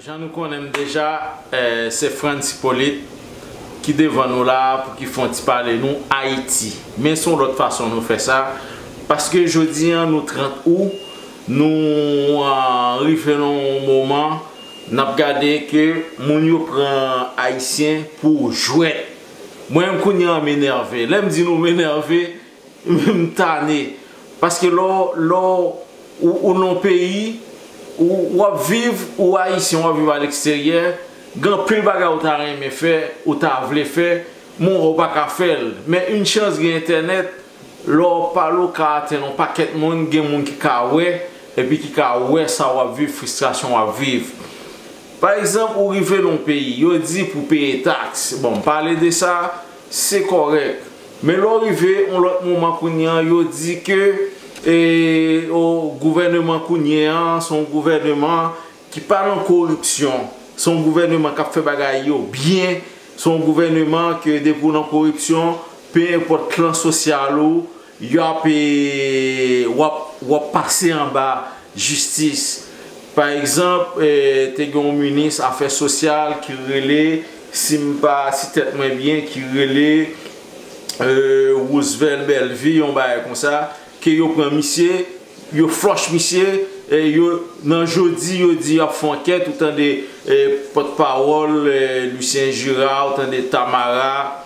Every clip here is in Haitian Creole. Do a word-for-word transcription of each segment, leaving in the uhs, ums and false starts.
Jan nou konnen m deja, eh, se Frantz Hyppolite ki devan nou la pou ki fè yon ti pale nou Ayiti. Men se yon lòt fason nou fè sa, paske jodi a nou trant ou, nou, ah, rive nan yon moman, n ap gade ke moun yo pran Ayisyen pou jwèt. Mwen menm kounye a m enève. Lè m di nou m enève, m tane. Paske lè w, lè w, ou, ou nan yon peyi, ou, w ap viv, ou Ayisyen, w ap viv aleksteryè, gen anpil bagay ou ta renmen fè, ou ta vle fè, men w pa ka fè l. Men yon chans gen entènèt, lè w pale w ka atenn yon pakèt moun, gen moun ki ka wè, epi ki ka wè sa w ap viv, fristrasyon w ap viv. Pa egzanp, ou rive nan yon peyi, yo di pou peye taks. Bon, m pale de sa, se kòrèk. Men lè w rive yon lòt moman kounye a, yo di ke, e, o, gouvèneman kounye a, se yon gouvèneman ki pa nan koripsyon. Se yon gouvèneman k ap fè bagay yo byen. Se yon gouvèneman ke depi w nan koripsyon, pe enpòt klan sosyal ou, y ap, e, w ap, w ap pase anba jistis. Pa egzanp, e, te gen yon minis afè sosyal ki rele, si m pa, si tèt mwen byen, ki rele, e, Roosevelt Bellevue, yon bagay konsa, ke yo pran misye, yo flòch misye, e yo, nan jodi, yo di y ap fè ankèt, ou tande, e, pòtpawòl, e, Lucien Girard, ou tande Tamara,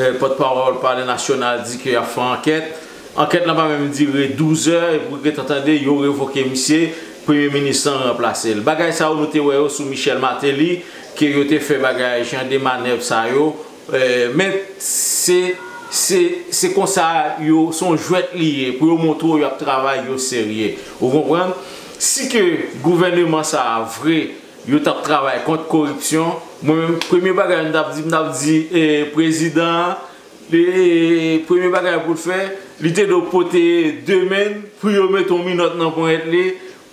eh, pòtpawòl Palè Nasyonal di ke y ap fè ankèt. Ankèt lan pa menm dire douz è, epi w gentan tande yo revoke misye, premye minis lan ranplase l. Bagay sa yo, nou te wè yo sou Michel Martelly, ke yo te fè bagay, jan de manèv sa yo. Eh, men se, se, se konsa yo, se yon jwèt li ye, pou yo montre w y ap travay, yo serye. Ou konprann? Si ke gouvèneman sa a vre, yo t ap travay kont koripsyon. Mwen menm, premye bagay m t ap di, m t ap di, eh, prezidan an, li, premye bagay pou l fè, li te dwe pote de men l pou yo mete yon minòt nan ponyèt li,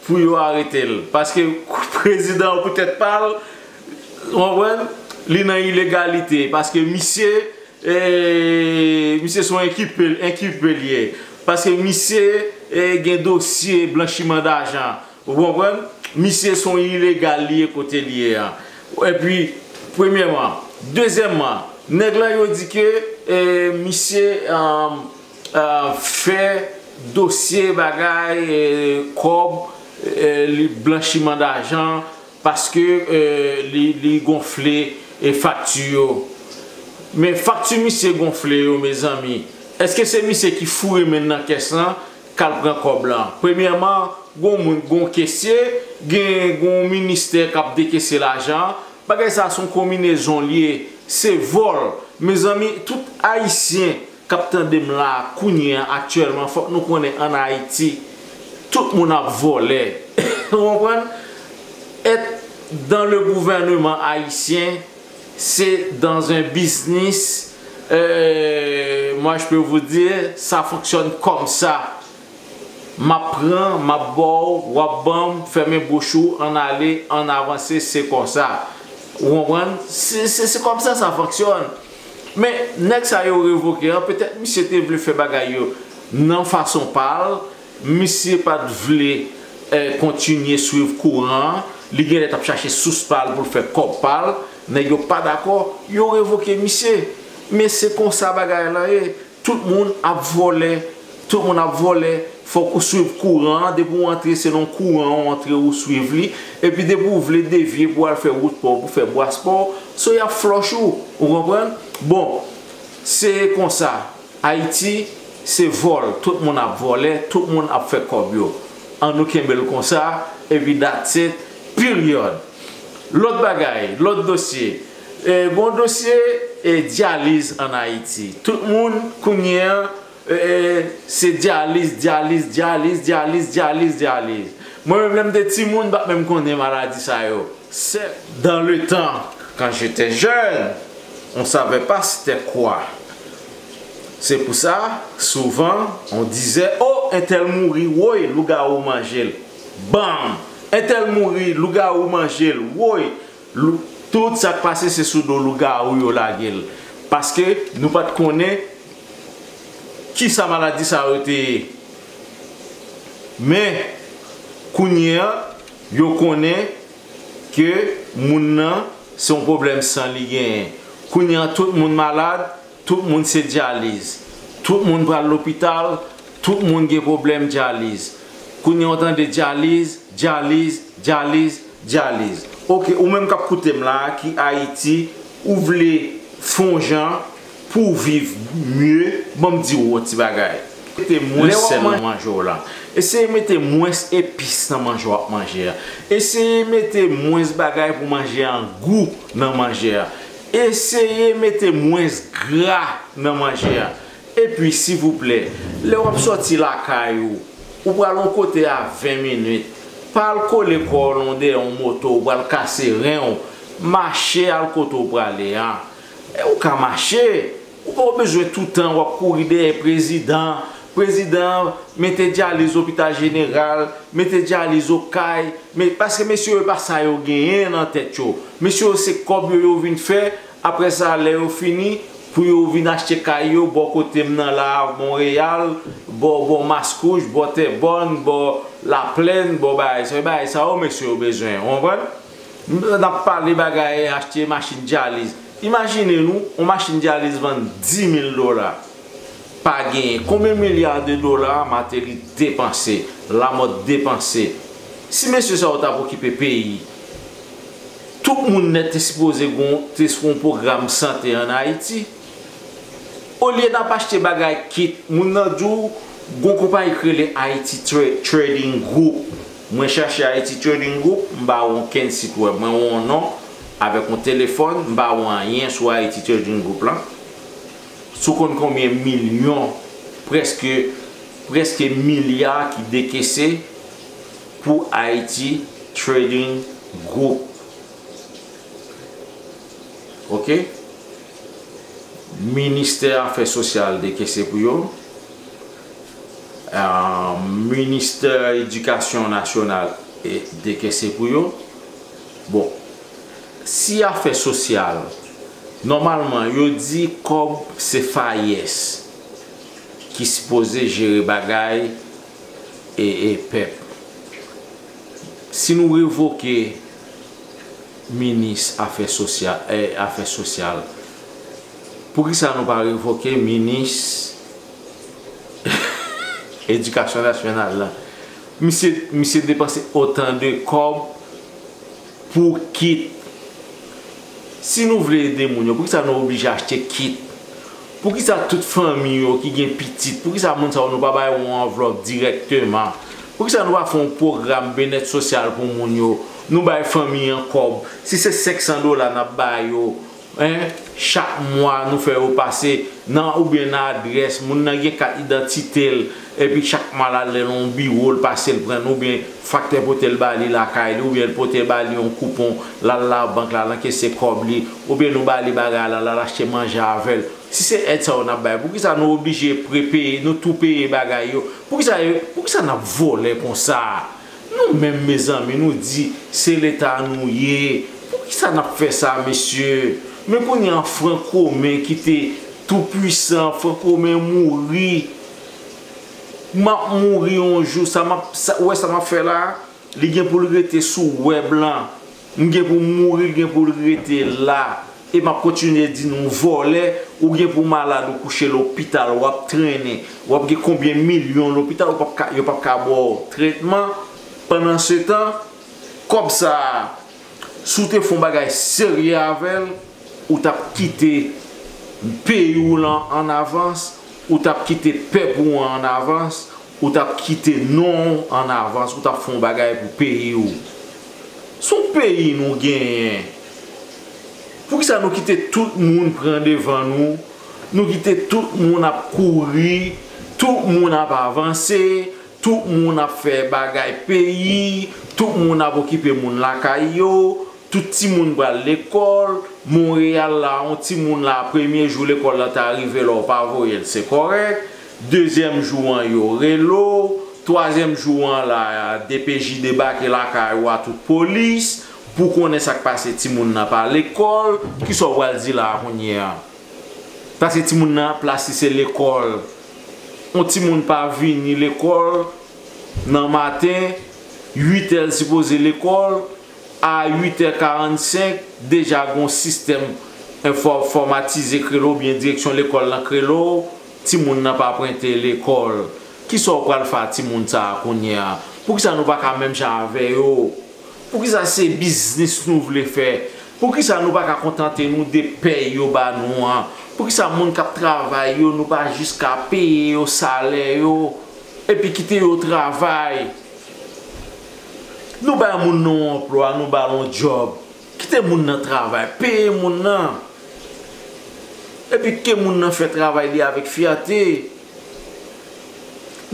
pou yo arete l. Paske prezidan an, pou tèt pa l, w konprann, li nan ilegalite. Paske misye, eh, misye se yon enkipe, enkipe li ye. Paske misye, eh, gen dosye blanchiman dajan. Ou konprann? Misye se yon ilegal li ye kote li ye a. Epi, premyèman. Dezyèmman, nèg lan yo di ke, eh, misye, eh, eh, fè dosye bagay, eh, kòb, eh, li blanchiman dajan, paske, eh, li, li gonfle, eh, fakti yo. Men fakti misye gonfle yo, mezanmi, èske se misye ki foure men l nan kès lan k al pran kòb lan? Premyèman, gon moun, gon kesye, gen, gon ministè k ap dekese lajan an. Bagay sa a se yon konbinezon li ye, se vòl. Mezanmi, tout Ayisyen k ap tande m la a kounye a, aktyèlman, fòk nou konnen ann Ayiti, tout moun ap vòlè. Ou konprann? Être dans le gouvernement haïtien, c'est dans un business, euh, moi je peux vous dire, ça fonctionne comme ça. M ap pran, m ap ba w, w ap ban m, fèmen bouch ou, ann ale, ann avanse, se konsa. Ou konprann? Se, se, se kòmsa sa fonksyòn. Men, nèg sa yo revoke an, petèt misye te vle fè bagay yo nan fason pa l, misye pa t vle, eh, kontinye swiv kouran an, li genlè t ap chache sous pa l pou l fè kòb pa l, nèg yo pa dakò, yo revoke misye. Men se konsa bagay lan ye. Tout moun ap vòlè, tout moun ap vòlè, fòk ou swiv kouran an, depi w antre se nan kouran an w antre ou swiv li, epi depi w vle devye pou w al fè wout pa w, pou fè bwas pa w, so y ap flòch ou, ou konprann? Bon, se konsa, Ayiti, se vòl, tout moun ap vòlè, tout moun ap fè kòb yo. Ann nou kenbe l konsa, epi that's it, period. Lòt bagay, lòt dosye. E, gon dosye, e, dyaliz ann Ayiti. Tout moun, kounye a, e, e, se dyaliz, dyaliz, dyaliz, dyaliz, dyaliz, dyaliz. Mwen menm, lè m te timoun, m pa t menm konnen maladi sa yo. C'est dans le temps, quand j'étais jeune, on savait pas c'était quoi. C'est pour ça, souvent, on disait, oh, entèl mouri, woy, lougawou manje l. Bam! Entèl mouri, lougawou manje l, woy. Lou-, tout sa k pase, se sou do lougawou yo lage l. Paske nou pa t konnen kisa maladi sa yo te ye. Men, kounye a, yo konnen, ke moun nan se yon pwoblèm san li genyen. Kounye a tout moun malad, tout moun se dyaliz. Tout moun pral lopital, tout moun gen pwoblèm dyaliz. Kounye a w tande dyaliz, dyaliz, dyaliz, dyaliz. Oke, ou menm k ap koute m la a, ki Ayiti, ou vle fè yon jan pou w viv mye, ban m di w yon ti bagay. Mete mwens sèl nan manje w la. Eseye mete mwens epis nan manje w ap manje a. Eseye mete mwens bagay pou manje an gou nan manje a. Eseye mete mwens gra nan manje a. Epi, silvouplè, lè w ap sòti lakay ou, ou pral yon kote a ven minit, pa al kole kò w non dèyè yon moto, ou pral kase ren w, mache al kote w prale a. E ou ka mache, ou pa bezwen toutan w ap kouri dèyè prezidan, prezidan mete dyaliz lopital jeneral, mete dyaliz Okay, men, paske mesye yo e pa sa yo genyen nan tèt yo. Mesye yo se kòb yo yo vin fè, apre sa lè yo fini, pou yo vin achte kay yo bò kote m nan la a, Monreyal, bò, bò Maskouch, bò Tèbòn, bò Laplèn, bò bagay sa, bagay sa yo mesye yo bezwen, w konprann? N ap pale bagay achte machin dyaliz. Imajine nou, yon machin dyaliz vann dis mil dola. Pa genyen. Konbyen milya de dola Martelly depanse, Lamothe depanse? Si mesye sa yo t ap okipe peyi, tout moun nèt te sipoze gon, te sou yon pwogram sante ann Ayiti. Olye n ap achte bagay kit, moun nan di w, gon konpayi ki rele Haiti Tra- Trading Group. Mwen chache Haiti Trading Group, m ba w yon kenn sit wèb, mwen wè yon non avèk yon telefòn, m ba w anyen sou Haiti Trading Group lan. Si w konn konbyen milyon, prèske, prèske milya ki dekese pou Haiti Trading Group. Oke? Ministè Afè Sosyal dekese pou yo. Ah, Ministè Edikasyon Nasyonal e dekese pou yo. Bon, si afè sosyal, nòmalman, yo di kòb se FAES ki sipoze jere bagay e, e pèp. Si nou revoke minis afè sosyal, eh, afè sosyal, poukisa nou pa revoke minis edikasyon nasyonal la? Misye, misye depanse otan de kòb pou kit. Si nou vle ede moun yo, poukisa nou oblije achte kit? Poukisa tout fanmi yo ki gen pitit, poukisa moun sa yo nou pa bay yon anvlòp dirèkteman? Poukisa nou pa fè yon pwogram byenèt sosyal pou moun yo? Nou bay fanmi an kòb. Si se senk san dola n ap ba yo, en, chak mwa nou fè yo pase nan oubyen nan adrès, moun nan gen kat idantite l, epi chak mwa l al nan yon biwo, l pase l pran l, oubyen faktè pote l ba li lakay li, oubyen l pote ba li yon koupon, l al labank, l al ankese kòb li, oubyen nou ba li bagay la, l al achte manje avè l. Si se èd sa yo n ap bay, poukisa nou oblije prepeye, nou tou peye bagay yo? Poukisa, poukisa n ap vòlè konsa? Nou menm, mezanmi, nou di se Leta nou ye. Poukisa n ap fè sa, mesye? Men kounye a, Frank Romain ki te tou pwisan, Frank Romain mouri. M ap mouri yon jou, sa m ap, sa, ou wè sa m ap fè la? Li gen pou l rete sou wèb lan. M gen pou m mouri, li gen pou l rete la. E m ap kontinye di nou vòlè, ou gen pou malad, ou kouche lopital, w ap trennen, w ap gen konbyen milyon lopital, ou p ap ka, yo p ap ka ba w tretman. Pandansetan, kòb sa a, si w te fè yon bagay serye avè l, ou t ap kite peyi w lan ann avans, ou t ap kite pèp ou an ann avans, ou t ap kite non w ann avans, ou t ap fè yon bagay pou peyi w. Se yon peyi nou genyen. Poukisa nou kite tout moun pran devan nou? Nou kite tout moun ap kouri, tout moun ap avanse, tout moun ap fè bagay peyi, tout moun ap okipe moun lakay yo, tout timoun pral lekòl. Monreyal la, yon timoun la, premye jou lekòl la ta rive, lè w pa voye l, se kòrèk. Dezyèm jou an, yo rele w. Twazyèm jou an la, D P J debake lakay ou a tout polis pou konnen sa k pase, timoun nan pa lekòl. Kisa w pral di la a kounye a? Paske timoun nan, plas li se lekòl. Yon timoun pa vini lekòl nan maten, uit è l sipoze lekòl, a uit è karannsenk, deja gon sistèm enfò-, enfòmatize k rele w, oubyen direksyon lekòl lan k rele w, timoun nan pa pwente lekòl. Kisa w pral fè a timoun sa a kounye a? Poukisa nou pa ka menm jan avè yo? Poukisa se biznis nou vle fè? Poukisa nou pa ka kontante nou de pèy yo ba nou an? Poukisa moun k ap travay yo, nou pa jis ka peye yo salè yo, epi kite yo travay? Nou bay moun nan yon anplwa, nou ba l yon djòb. Kite moun nan travay, peye moun nan. Epi ke moun nan fè travay li avèk fyète.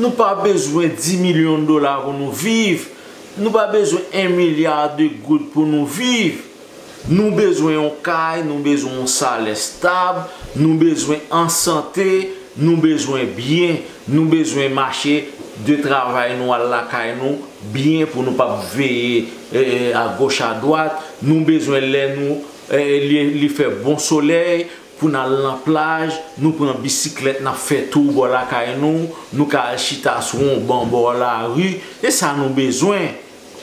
Nou pa bezwen dis milyon dola pou nou viv. Nou pa bezwen en milya de goud pou nou viv. Nou bezwen yon kay, nou bezwen yon salè stab, nou bezwen an sante, nou bezwen byen, nou bezwen mache de travay nou al lakay nou byen pou nou p ap veye, eh, agoch adwat. Nou bezwen lè nou, eh, li, li fè bon solèy, pou n al nan plaj, nou pran bisiklèt, n ap fè tou bò lakay nou, nou ka al chita sou yon ban bò lari, e sa nou bezwen.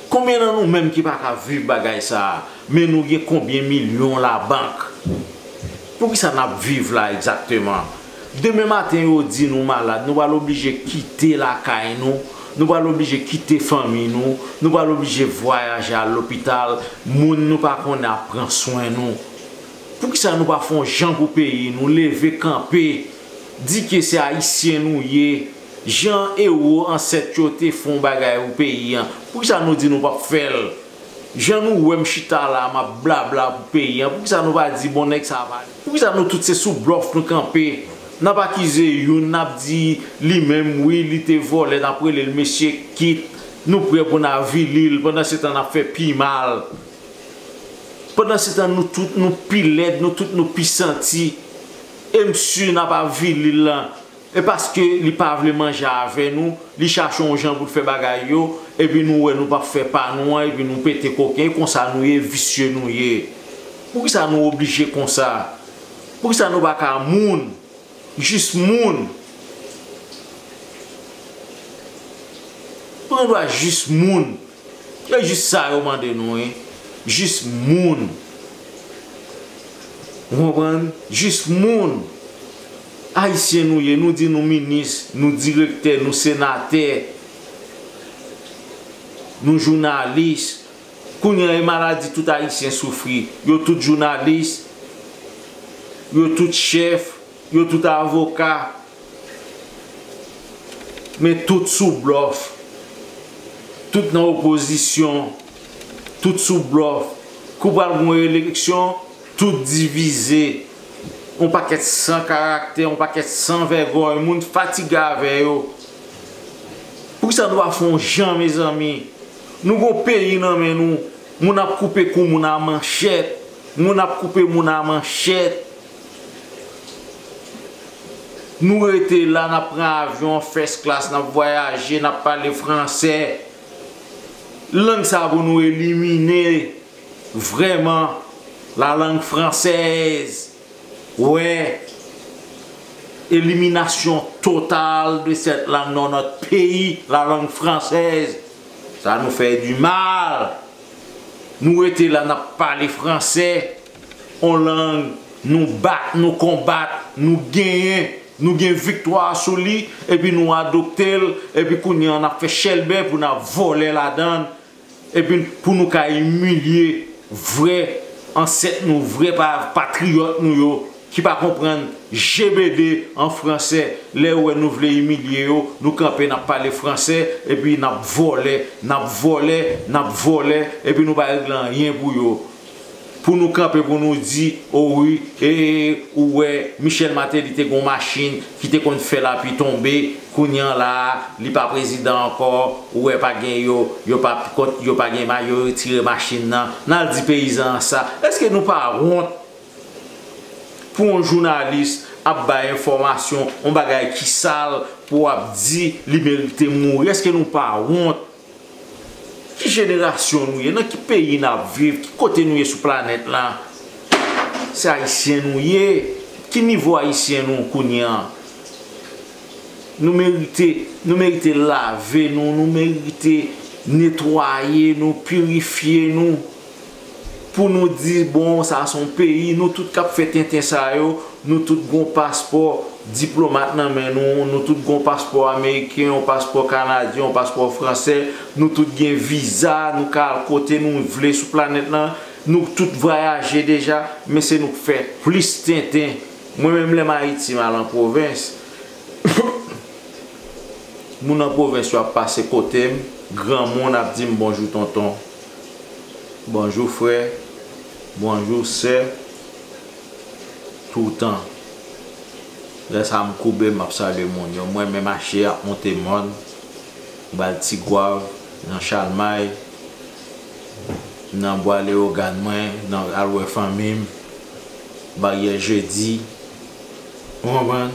Konbyen nan nou menm ki pa ka viv bagay sa a? Men nou gen konbyen milyon labank? Poukisa n ap viv la egzakteman? Demen maten yo di nou malad, nou pral oblije kite lakay nou, nou pral oblije kite fanmi nou, nou pral oblije vwayaje al lopital, moun nou pa konnen ap pran swen nou. Poukisa nou pa fè yon jan pou peyi nou, leve kanpe, di ke se Ayisyen nou ye, jan ewo ansèt yo te fè yon bagay pou peyi an? Poukisa nou di nou p ap fè l? Jan nou wè m chita la, m ap blabla pou peyi an, poukisa nou pa di bon nèg sa a pa li? Poukisa nou tout se sou blòf nou kanpe? N ap akize youn, n ap di li menm, wi, li te vòlè, n ap rele l mesye Kit, nou prè pou n avili l, pandan se tan n ap fè pi mal. Pandan se tan nou tout nou pi lèd, nou tout nou pi santi. E m si n ap avili l lan. E paske li pa vle manje avè nou, li chache yon jan pou l fè bagay yo, epi nou wè nou p ap fè pa nou an, epi nou pete koken, e konsa nou ye, visye nou ye. Poukisa nou oblije konsa? Poukisa nou pa ka moun? Jis moun. Nou gen dwa jis moun. E jis sa yo mande nou, wi. Jis moun. Ou konprann? Jis moun. Ayisyen nou ye, nou di nou minis, nou direktè, nou senatè, nou jounalis. Kounye a, e maladi tout Ayisyen soufri. Yo tout jounalis, yo tout chèf, yo tout avoka. Men tout sou blòf. Tout nan opozisyon. Tout sou blòf. Kou pral gen yon eleksyon, tout divize. Yon pakèt san karaktè, yon pakèt san vègòy, moun fatige avè yo. Poukisa nou pa fè yon jan, mezanmi? Nou gon peyi nan men nou, moun ap koupe kou moun a manchèt, moun ap koupe moun a manchèt. Nou rete la, n ap pran avyon first class, n ap vwayaje, n ap pale fransè. Lang sa pou nou elimine vrèman, la langue française. Ouais, élimination totale de cette langue dans notre pays, la langue française. Ça nous fait du mal. Nou rete la, n ap pale fransè, yon lang nou bat, nou konbat, nou genyen, nou gen viktwa sou li, epi nou adopte l, epi kounye a n ap fè chèlbè pou n ap vòlè ladan l, epi pou nou ka imilye vrè ansèt nou, vrè pa-, patriyòt nou yo, ki pa konprann G B D an fransè. Lè yo wè nou vle imilye yo, nou kanpe, n ap pale fransè, epi n ap vòlè, n ap vòlè, n ap vòlè, epi nou pa regle anyen pou yo. Pou nou kanpe, pou nou di, o wi, e, e, ou wè, Michel Martelly te gon machin ki te konn fè lapli tonbe, kounye a la a, li pa prezidan ankò, ou wè pa gen yo, yo pa kont, yo pa gen ma-, yo retire machin nan. N al di peyizan an sa. Èske nou pa wont pou yon jounalis ap bay enfòmasyon, yon bagay ki sal, pou w ap di li merite mouri? Èske nou pa wont? Ki jenerasyon nou ye? Nan ki peyi n ap viv? Ki kote nou ye sou planèt la? Se Ayisyen nou ye. Ki nivo Ayisyen nou kounye a? Nou merite, nou merite lave nou, nou merite netwaye nou, pirifye nou. pou nou di, bon, sa se yon peyi, nou tout k ap fè tenten sa yo, nou tout gen yon paspò diplomat nan men nou, nou tout gen yon paspò ameriken, yon paspò kanadyen, yon paspò fransè, nou tout gen viza, nou ka al kote nou vle sou planèt lan, nou tout vwayaje deja, men se nou k fè plis tenten. Mwen menm, lè m Ayiti, m al an pwovens, moun nan pwovens yo ap pase kote m, granmoun ap di m bonjou tonton, bonjou frè, bonjou sè, toutan. Lè sa a m koube m ap salye moun yo. Mwen menm mache ap monte mòn, m al Tigwav, nan Chalmay, nan Bwa Leyogàn mwen, nan al wè fanmi m, Baryè Jedi. Ou konprann?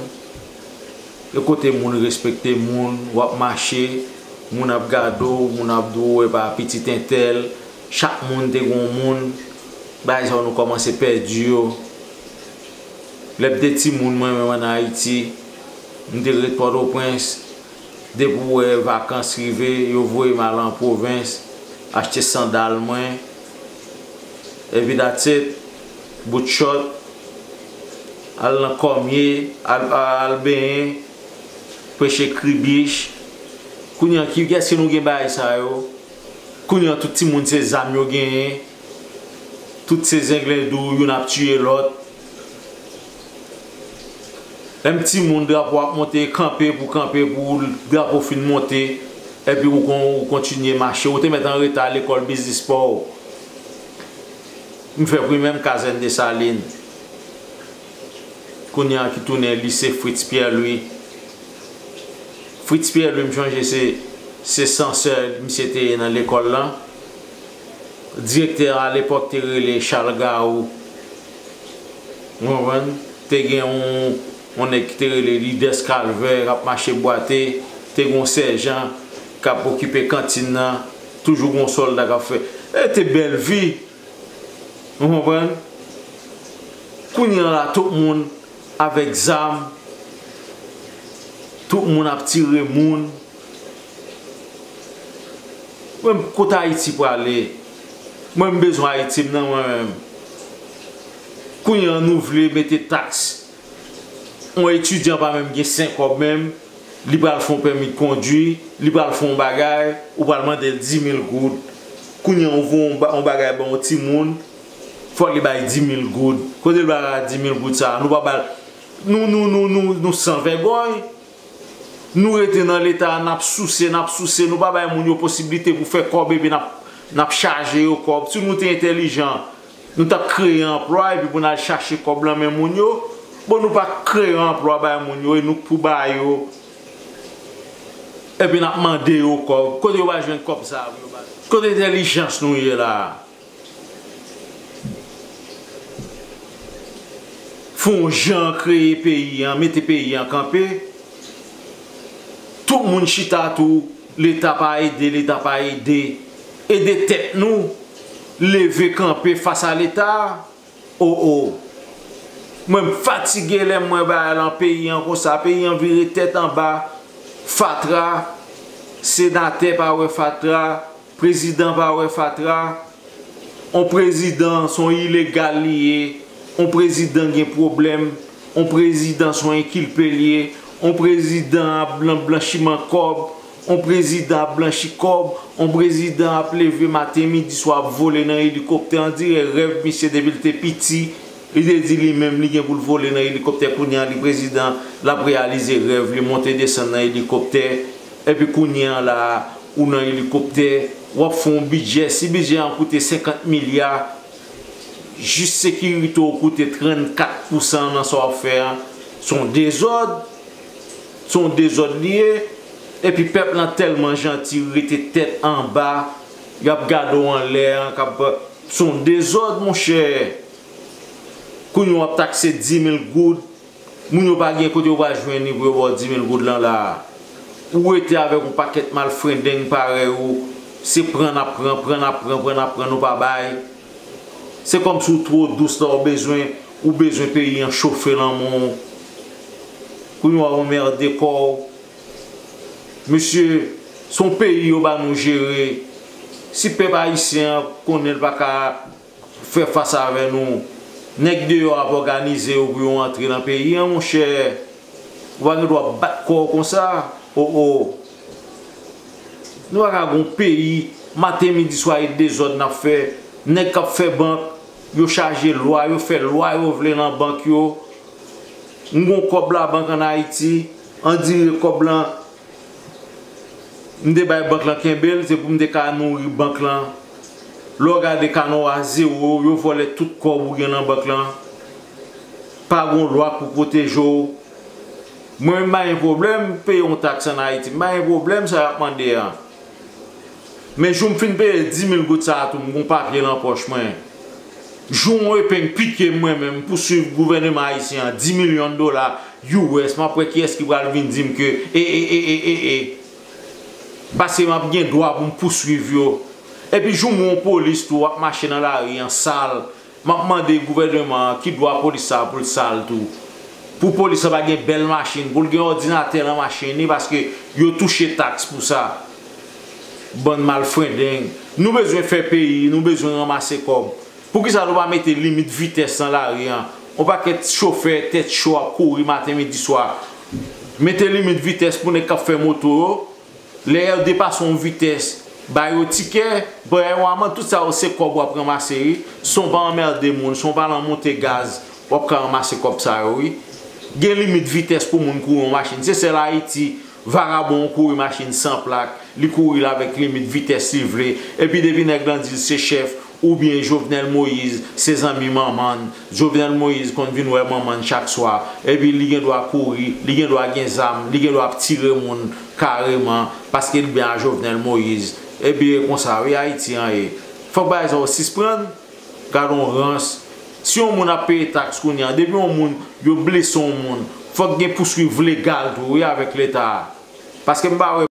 E kote moun respekte moun, w ap mache, moun ap gade w, moun ap di w, epa pitit entèl, chak moun te gen yon moun, bagay sa yo nou kòmanse pèdi yo. Lè m te timoun mwen menm ann Ayiti, m te ret Pòtoprens, depi w wè vakans rive, yo voye m al an pwovens, achte sandal mwen, epi that's it, bout chòt, al nan kòmye, al, al benyen, preche kribich. Kounye a, ki, kiyès ki nou gen bagay sa yo? Kounye a, tout timoun se zam yo genyen. Tout se zenglendo, youn ap tiye lòt. Lè m timoun, drapo ap monte, kanpe pou kanpe pou drapo fin monte, epi ou kon, ou kontinye mache. Ou te mèt an reta lekòl biznis pa w. M fè primè m Kazèn Desalin. Kounye a ki tounen lise Fritz Pierre Louis. Fritz Pierre Louis, m chonje se, se sansè misye te ye nan lekòl lan. Direktè a alepòk te rele Charles Garou. Ou konprann? Te gen yon, yon nèg ki te rele Lidès Kalvè k ap mache bwate. Te gen yon sèjan k ap okipe kantin nan. Toujou gen yon sòlda k ap fè. E te bèl vi. Ou konprann? Kounye a la, tout moun avèk zam, tout moun ap tire moun. Mwen, kote Ayiti prale? Mwen, m bezwen Ayiti m nan mwen menm. Kounye a, nou vle mete taks. Yon etidyan pa menm gen senk kòb menm, li pral fè yon pèmi kondwi, li pral fè yon bagay, ou pral mande l di mil goud. Kounye a, ou voye yon ba-, yon bagay ban yon timoun, fòk li bay di mil goud. Kote l pral di mil goud sa a? Nou pa ba l. Nou, nou, nou, nou, nou san vègòy. Nou rete nan Leta a, n ap souse, n ap souse, nou pa bay moun yo posiblite pou fè kòb epi n ap, n ap chaje yo kòb. Si nou te entèlijan, nou t ap kreye anplwa epi pou n al chache kòb lan men moun yo. Bon, nou pa kreye anplwa bay moun yo e nou k pou ba yo. Epi n ap mande yo kòb. Kote yo pral jwenn kòb sa a pou yo ba nou? Kote entèlijans nou ye la a? Fè yon jan kreye peyi an, mete peyi an kanpe. Tout moun chita tou, Leta pa ede, Leta pa ede. Ede tèt nou, leve kanpe fas a Leta. O, o. Mwen, m fatige lè m wè bagay lan peyi an konsa. Peyi an vire tèt anba. Fatra, senatè pa wè fatra, prezidan pa wè fatra. On prezidan, se on ilegal li ye. On prezidan gen pwoblèm. On prezidan, se on enkilpe li ye. On prezidan ap blan-, blanchiman kòb. On prezidan ap blanchi kòb. On prezidan ap leve maten, midi, swa, ap vole nan elikoptè. On dirè rèv misye depi l te piti. Li te di li menm li gen pou l vole nan elikoptè. Kounye a, li prezidan, l ap reyalize rèv li, monte desann nan elikoptè. Epi kounye a la, ou nan elikoptè, w ap fè yon bidjè. Si bidjè an koute senkant milya, jis sekirite w koute trannkat pousan nan sa w ap fè a. Se yon dezòd. Se yon dezòd li ye. Epi pèp lan tèlman janti, rete tèt anba, y ap gade w anlè an, k ap, se yon dezòd, monchè. Kounye a w ap takse di mil goud. Moun yo pa gen kote yo pral jwenn li pou yo ba w di mil goud lan la a. Ou rete avèk yon pakèt malfrendeng parèy ou, se pran n ap pran, pran n ap pran, pran n ap pran, nou pa bay. Se kòmsi w two dous la, ou bezwen, ou bezwen peyi an chofe lan men w. Kounye a w anmède kò w. Mesye, se yon peyi yo ba nou jere. Si pèp ayisyen an konnen l pa ka fè fas avè nou. Nèg deyò ap òganize yo pou yo antre nan peyi an, monchè. Ou pa gen dwa bat kò w konsa. O, o. Nou pa ka gon peyi, maten, midi, swa, e dezòd n ap fè. Nèg k ap fè bank, yo chaje lwa, yo fè lwa yo vle nan bank yo. M gon kòb labank ann Ayiti, andire kòb lan, m te bay bank lan kenbe l, se pou m te ka nouri bank lan. Lè w gade kanò a zewo, yo vòlè tout kòb ou gen nan bank lan. Pa gon lwa pou pwoteje w. Mwen menm, m pa gen pwoblèm peye yon taks ann Ayiti. M pa gen pwoblèm sa y ap mande a. Men jou m fin peye dis mil goud sa a tou, m gon papye nan pòch mwen. Jou yon epeng pike m, mwen menm, m pouswiv gouvèneman ayisyen an, dis milyon dola U S, m ap wè kiyès ki pral vin di m ke e, e, e, e, e, e. Paske m ap gen dwa pou m pouswiv yo. Epi jou m wè yon polis tou ap mache nan lari an sal, m ap mande gouvèneman an ki dwa polis sa a pou l sal tou. Pou polis la pa gen bèl machin, pou l gen òdinatè nan machin li, paske yo touche taks pou sa. Bann malfrendeng. Nou bezwen fè peyi, nou bezwen ranmase kòb. Poukisa nou pa mete limit vitès nan lari an? Yon pakèt chofè tèt cho ap kouri maten, midi, swa. Mete limit vitès pou nèg k ap fè moto yo. Lè yo depase yon vitès, ba yo tikè, ba yo amann, tout sa yo se kòb w ap ranmase, wi. Si w pa anmède moun, si w pa nan monte gaz, w ap ka ranmase kòb sa yo, wi. Gen limit vitès pou moun kouri yon machin. Se sèl Ayiti, vagabon kouri machin san plak, li kouri l avèk limit vitès li vle, epi depi nèg lan di l se chèf, oubyen Jovenel Moïse se zanmi manman l, Jovenel Moïse konn vin wè manman l chak swa, epi li gen dwa kouri, li gen dwa gen zam, li gen dwa ap tire moun kareman, paske li byen a Jovenel Moïse. Epi e konsa wi Ayiti an ye. Fòk bagay sa yo sisprann. Gad on rans. Si yon moun ap peye taks kounye a, depi yon moun, yo blese yon moun, fòk gen pouswiv legal tou, wi, avèk Leta a. Paske m pa wè